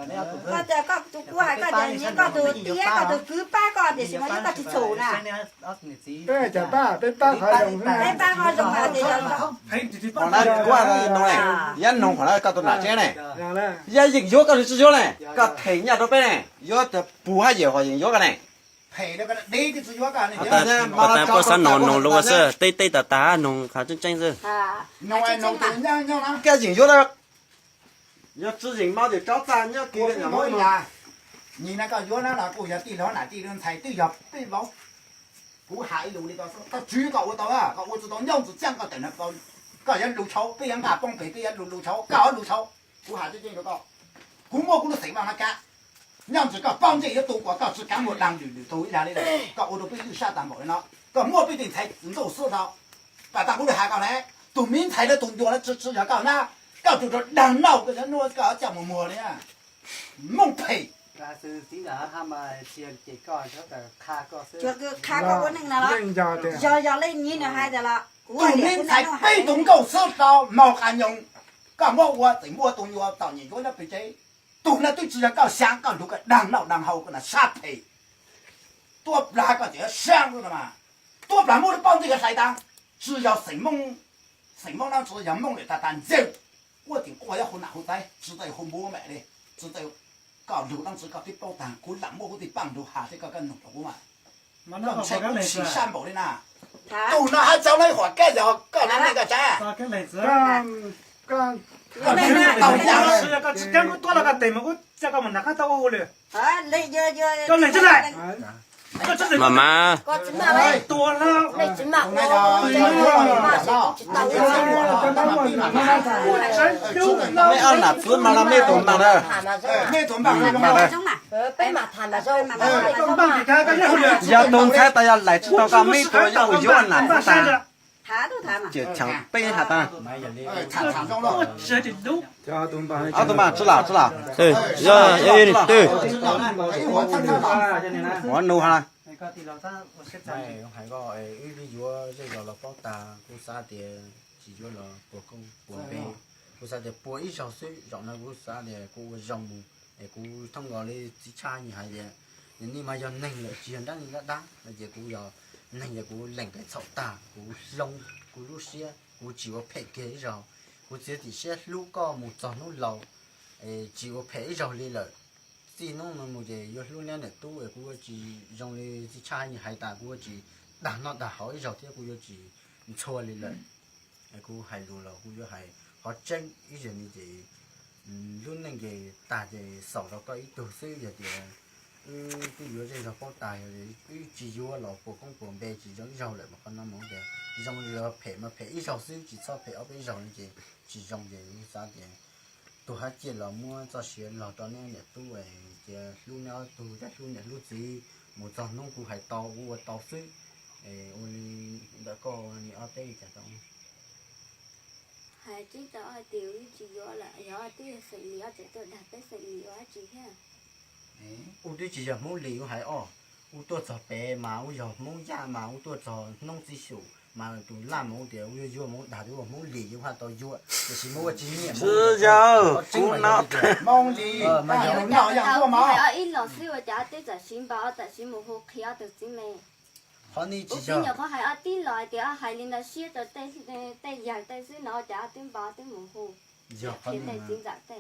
Koj tias koj tus kuv hais koj tias nyias koj tus tij koj tus kwv pab koj tiam sis mas yog koj tsis txhum na. Peb cov pab, peb pab qhov zoo xwb. Peb pab qhov zoo mas tias yog qhov na kuv no ne, yab noog qhov na koj tus nam tsev ne, yab yeej yuav koj tsis yuav ne, koj them nyaj rau peb ne, yuav tias puag haj yam ho yeej yuav koj ne. Koj tas puab xav noog noog lus xwb, teb teb tas tas noog qhov tseeb tseeb xwb. Koj yeej yuav, yog tsis yeej mas tias tso txaj nyob kis. Nyias na koj yuav na los kuj yog tij laug nam tij laug ntxhais twb yog peb vauv. Kuv hais ib lus li ko xwb, koj tswv koj ua tau, koj ua tsis tau nyob ntxwv txaj koj tawm no, koj yuav lus tshauv, peb yuav nqa poob pem, peb yuav lus lus tshauv, koj yuav lus tshauv. Kuv hais tseeb tseeb rau koj, kuv muab kuv lub xeem vaj no kav, nyob ntxwv koj paub ntsej yuav tu kuas koj tsis kav muag dag lwm lwm tug ib yam li lawm, koj ua rau peb ywj sab tag npaum li no, koj muab peb tej ntxhais ntxuj xwb tau. Pas tas kuv lub hais koj ne, tus miv ntxhais lawv tus ncua lawv tsis tsis yog koj na, koj tsuas rau dag nauj koj yuav nuaj koj coj mus muag li. Moob phem. Qha koj ua neej no los, yog yog leej nyiv nws hais tias los kuv tus niag ntxhais peb tus nkauj xwb tau maug qas nyoos, koj muab ua txeem muaj tus nyuam txom nyem yuav nyob pem tsev. Tus no twb tsis yog koj xyaa, koj lug koj dag noj dag haus koj na sab phem. Tuaj plag koj tseem saab no mas, tuaj plag muab lub paub ntej koj hlais tas, tsis yog xeem Moob, xeem Moob no tsis yog Moob lawm tag tag ntxeev. Quaj tim quaj yog hu nam hu txaiv, tsis tau hu npua mam li, tsis tau. Koj lug dab tsi koj twb paub tag, kuv lam muab kuv tej paaj lug has thiab koj koj noog rau kuv mas. Koj ntshai kuv tsis sab npaum li na. Tus no hab tau no ib huam kab yog koj na nej koj tsav. Koj tsis kab kuv tuab los koj tes mas kuv coj koj mus nram qab taub ua lwm. Koj lees tsi lawm? Mas mas, mej ob nam txwv mas los mej tus npam na, mej tus npam na. Yog tus ntxhais tas yog laim tsis tau koj mej tus yuav ua nam txwv tas, ces cheem peb has tas. Ob tug npam tsi lam tsi lam. Yog, yog, yog, twb. Ua nug ha. Hais koj, wb yuav zej zos los paub tag, kuv xav tias tsis yuav los puas koob puas npe. Kuv xav tias puas ib zaug xwb, zaum no kuv xav tias kuv ua zoo mus es kuv thoob nkaus li txiv tshaj nyi hais tias, nej mas yog neeg lawm tsis yog nrab li nrab dab no ces kuv yog neeg ces kuv lees kev txhaum tag, kuv hloov kuv lub siab, kuv tsis ua phem kiag ib zaug. Kuv txiav txim siab hlub koj mus txog hnub laus, tsis ua phem ib zaug li lawm. Txij hnub no mus ces yuav hlub niam tub es kuv yuav tsis zoo li txiv tshaj nyi hais tas, kuv yuav tsis dag noj dag haus ib zaug thiab kuv yuav tsis ntxhua li lawm. Kuv hais lus los kuv yuav hais qhov tseeb ib zaug li ces lub neej ces tag ces xaus rau koj ib tug xwb. Yog tias wb twb yuav zej zog paub tag, yog wb tsis yuav los puas koob puas npe tsis zoo ib zaug lawm mas qhov no mus tias zoo li phem mas phem ib zaug xwb, tsis txhob phem ob peb zaug li ces tsis zoo. Ces wb xav tias tus hab ciaj los muab txoj sia log rau neb niam tub, ces hlub neb ob tug thiab hlub niam hlub txiv mus txog hnub kuv hais tau kuv ua tau xwb. Ua li ntawm koj ua li ob peb li cas tau? Hais tseeb tau hais tias wb tsis yuav lawm, yog twb yog xeem Lis ob tseem tuaj dag peb xeem Lis ua dab tsi thiab? Wb twb tsis yog Hmoob Lis wb hais os, wb tuaj txog pem mas wb yog Hmoob Yaj mas wb tuaj txog hnub txiv xyum mas tus laj mus tias wb yuav yuav mus dag twb ua Hmoob Lis wb haj tau yuav, tiam sis muab ua tsis nyiam. Tsis yog, kuv no Hmoob Lis. Ib los xwb ua cas twb txawm siv npaum txawm siv mus hu qhia ob tug txiv me. Qhov ni tsis yog, qhov hais ob tib los tias hais li ntawd siab rau tej yawg tej xwb no ua cas twb npaum twb mus hu. Yog qhov ni,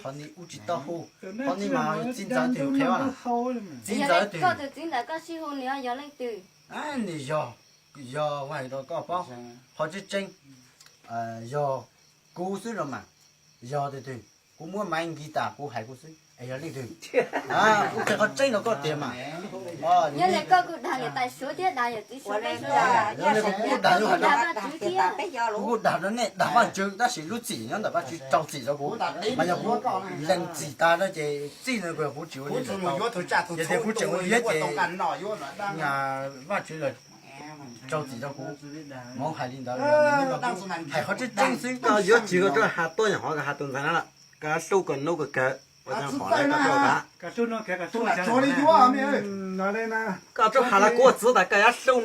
qhov ni wb tsis tau hu, qhov ni mas txiv ntxawm twg qhia, txiv ntxawm twg. Koj tus txiv ntxawm koj sib hu nws yog leej twg? Nws yog, yog ua hais rau koj paub, qhov tseeb tseeb, yog kuv xwb los mas, yog twg twg, kuv muab maiv nkis tas kuv hais kuv xwb es yog leej twg. Kuv qhia qhov tseeb rau koj tiag mas. Yog li koj kuj dag yawm tais suav thiab dag yawm txiv suav, kuv kuj dag yus hais, kuv kuj dag rau nej dag Vajtswv tab sis lub txim nyob ntawm Vajtswv rau txim rau kuv. Mas yog kuv lees txim tas no ces txij no kuv tsis ua li lawm, yog tias kuv tseem ua li ces Vajtswv los rau txim rau kuv. Hmoob hais li ntawd, hais qhov tseeb tseeb xwb. Koj yuav tsis koj tsuas has tuaj nyuam qhuav koj has tus ntxhais no lawm, koj hlub koj nub koj kawg, ua txuj hauv koj has. Koj tsuas has los kuv ua txwv tas koj yuav hlub,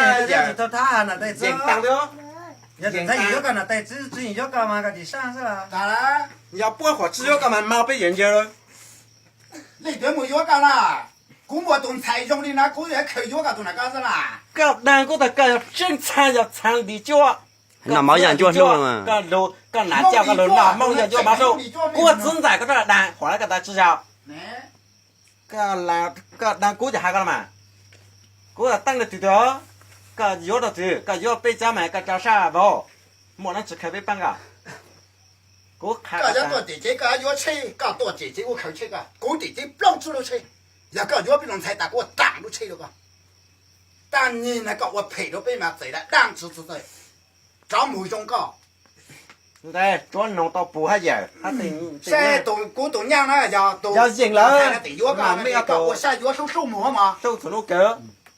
mas tsis tau thab na tej txwb. Yog tus ntxhais yuav koj na tej txwb, tsis yuav koj mas koj tsis sab xwb. Yog puab qhov tsis yuav koj mas mas peb yeej ntsia lawm. Leej twg mus yuav koj na? Kuv muaj tus ntxhais zoo li no kuv yuav khaws yuav koj tus na koj xwb na. Koj dag kuv tas koj yog tseeb txha yog txha ntim cuab. Noj mov yaj ncuab hlub mas. Koj nas coj koj lug noj Hmoob yaj ncuab mov hlub. Kuv txiv ntxawm koj rov dag qhuas koj tas tsis yog. Koj dag kuv ces hais koj los mas. Kuv teej leej twg tiag, koj yuav rau twg, koj yuav peb cov mas koj tso sab vauv, muaj dab tsi khaws peb paab koj. Kuv qha koj yuav tuaj tim tsev koj yuav tsheb, koj tuaj tim tsev kuv khaws tsheb koj, kuv tim tsev plaub tsib lub tsheb. Yog koj yuav peb lub ntxhais tas kuv ua tag lub tsheb rau koj. Tag nyeg na koj ua phem rau peb mas txawm dag dlaab tsi txawm rov mus zoo koj. Nte, tsuav noog tau puv hab yawm. Saib tus, kuv tus nyaj na yog tus, yog yeej lawm, tus ntxhais na tim yuav koj, koj ua sab yuav hlub hlub mus mog. Hlub txhua nub kawg,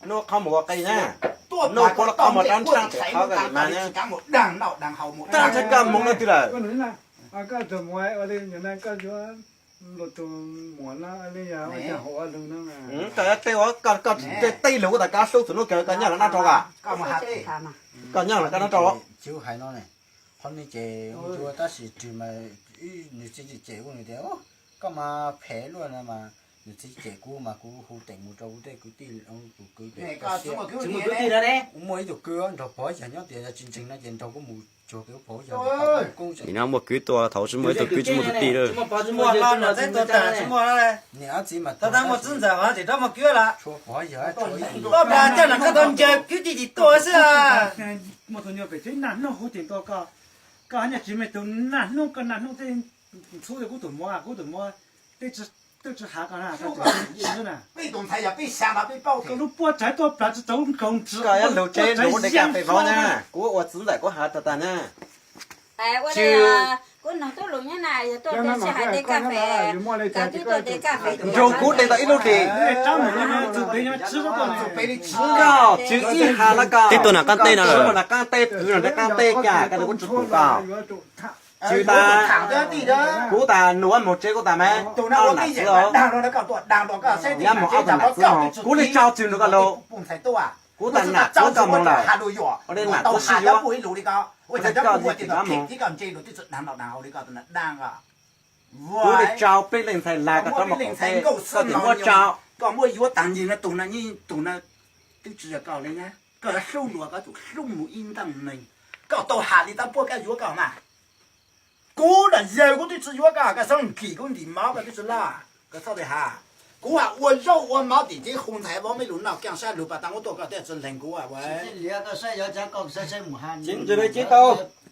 nub qhov mus ua qe na. Nub kuv lub qhov mus rau ntshav qhov koj mas na. Tag nrho koj mus no twg lawm? Koj tus muam ua li, tus muam no li yog ua cas hauv ua lug no. Koj yuav teb ua koj, koj tsis teb lug tas koj hlub txhua nub kawg, koj nyob los nab rau koj. Koj nyob los koj nab rau. Qhov no ces ua tab sis rwg mas nws txiv cem kuv nws tias koj mas phem luaj no mas, nws txiv cem kuv mas kuv hu teem mus rau kuv tej kwv tij, kuv kwv tij, tsis muaj kwv tij na, kuv muaj ib tug kwv nrog pog yawg nyob tias yog tsis ntseeg no ces nrog kuv mus tsuag kev pog yawg. Nim no muaj kwv tuaj thaum tsis muaj ib tug kwv tsis muaj tus tij lawm. Tsis muaj no, tsis muaj. Niam txiv mas tau muaj txiv ntxawm tsis rov muaj kwv lawm. Pog yawg, koj mas coj los koj tau ncaws kwv tij tim tuaj xwb. Muaj tus nyuag pem tsev nag hnub hu teem tuaj koj, koj hab nyaj tsis me tug nag hnub, koj nag hnub tej ntxhub kuv tus muam, kuv tus muam twb tsis hav koj na, koj tus xwb na. Peb tus ntxhais yog peb xya los peb paub koj lub puab tsawv tuaj plaws tsis tau nkaus ntsis. Koj yuav lug tsev lug ua de kas fes vauv na, kuv ua txiv ntxawm kuv has tag tag na. Kuv noog tub lug nyob na, yog tuaj de sij hawm de kas fes, cov twb tuaj de kas fes nrug kuv de tau ib lub hlis. Koj tswv ib has lawm koj. Teb tuaj nam qaab teb no, nam qaab teb kwv nam qaab teb cas koj kuv tsis pum koj. Tswv tas, kuv tas nug moog tsev kuv tas mas, ob nam txwv, yav moog ob tug nam txwv moog, kuv le tsau tswv nug koj lug. Kuv tas nam txwv koj moog lawm, ua le nam txwv sib yuav, ua le koj tsis kav moog. Kuv le tsau peb leej ntxhais lawm koj rov moog koom teb, koj tsis muab tsau. Koj muab yuav taag nyeg no, tus no, tus no twb tsis yog koj le na. Koj yuav hlub luag koj tus hlub mus ib ntaaj neeg. Koj tau has li tab puab koj yuav koj mas. Kuv nam yawg kuv twb tsis yuav koj, koj xaav nkim kuv ntim mov koj twb tsis laj, koj txhob has. Kuv has ua zaub ua mov tim tsev hu ntxhais vauv meb lug noj kaaj sab lug pas tas muab tuaj koj twb tsis lees kuv.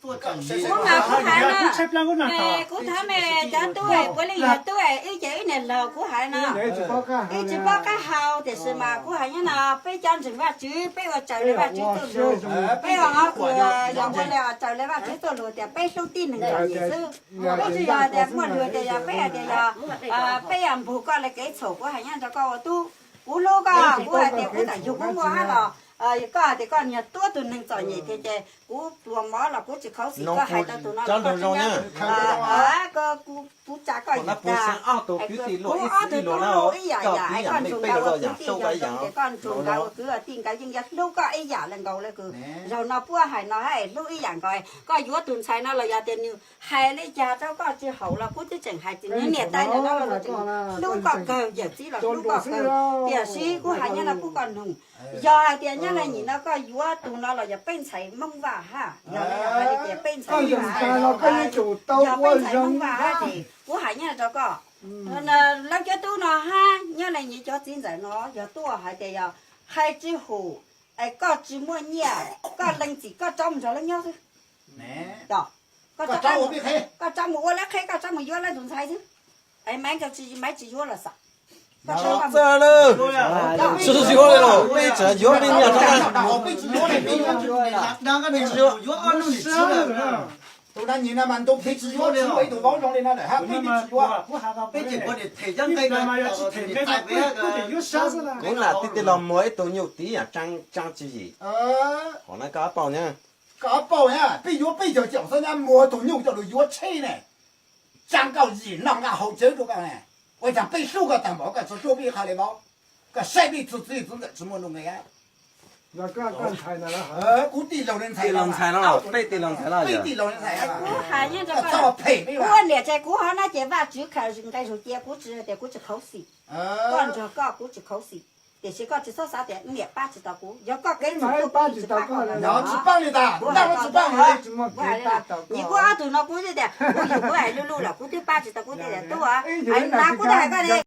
Kuv mas kuv has no, kuv thov me cov tub puav leej yog tub, wb ces wb niam laug kuv has no, wb tsis paub qab hau tiam sis mas kuv has nyob no peb cov ntseeg Vajtswv peb ua raws le Vajtswv txuj lug, peb ua qhov kws yog ua le raws le Vajtswv txuj lug tias peb hlub tib neeg txom nyem xwb. Peb tsis yog tias muaj lug tias yog peb hais tias yog peb yog npug koj le kev txhaum, kuv has nyob rau koj ua tub, kuv hlub koj, kuv hais tias kuv tawm yug kuv muaj hab los koj hais tias koj niag tuab tug neeg txom nyem tiag ces kuv pluas mov los kuv tsis khuv xim koj hais tau tus no los koj tsis nyob, kuv tsa koj yug tag. Kuv ob tug tub hlub ib yam yam es koj nrug nkawd ua kwv tij yog zoo tias koj nrug nkawd ua kwv ua tij nkawd yeej yuav hlub koj ib yam le nkaus le kws zaug no puab hais no hab hlub ib yam nkaus. Koj yuav tus ntxhais no los yog tias nws hais le caag rau koj tsis haum los kuv twb tseem hais tias nws niam tais ntawm no los tseem hlub koj kawg, yawm txiv los hlub koj kawg. Tiam sis kuv hais nyob no pub koj noog, yog hais tias nyob le nyim no koj yuav tus no los yog peb ntxhais Moob Vaj hab, yog le hais tias peb ntxhais Moob Vaj hab, yog peb ntxhais Moob Vaj hab ces kuv hais nyob rau koj, lawv cov tub no hab nyob le nyim cov txiv ntxawm no yog tuaj hais tias yog hais tsis haum, es koj tsis muaj nyiaj, koj lees txim koj rov mus nrog lawv nyob xwb. Koj rov mus ua lawv qheb, koj rov mus yuav lawv tus ntxhais xwb. Es Maiv tsis, Maiv tsis yuav los xav. Txawj lawm. Tsis yuav li los peb tseem yuav peb nyiaj rau na. Peb tsis yuav li, peb yuav, peb tsis yuav. Tus na nyi na mas ntuj peb tsis yuav, tsis yuav ib tug vauv zoo li no lawm hab, peb tsis yuav. Kuv lam tij tij laug muag ib tug nyuj tib yam tseeb tsis yim. Hov na koj paub na. Koj paub na, peb yuav peb caug caum xwb na, muag tus nyuj coj lug yuav tsheb ne. Tsaa koj yim noj nqaj haus cawv rau koj ne. Ua caag peb hlub koj tag npaum koj tsis hlub peb qhov li vauv. Koj saib peb txug txiv txug ntxawm tsis muaj nuj nqis. Kuv tij laug ntxhais no, peb tij laug ntxhais no, peb tij laug ntxhais no. Kuv hais yeej rau koj, kuv ua niam tsev kuv ho no ces Vajtswv khaws nqe zug cia, kuv tsis tias kuv tsis khuv xim. Koj nrog koj kuv tsis khuv xim, tiam sis koj tsis txhob xav tias niam pab tsis tau kuv, yog koj kev txhaum tuaj kuv tsis pab koj. Tsis pab li tas, kuv tsis pab li. Kuv hais li, kuv ob tug no kuv twb tias kuv yug kuv hais lu lu lawm kuv twb pab tsis tau kuv tiag tiag, tub, hais na kuv twb hais koj li.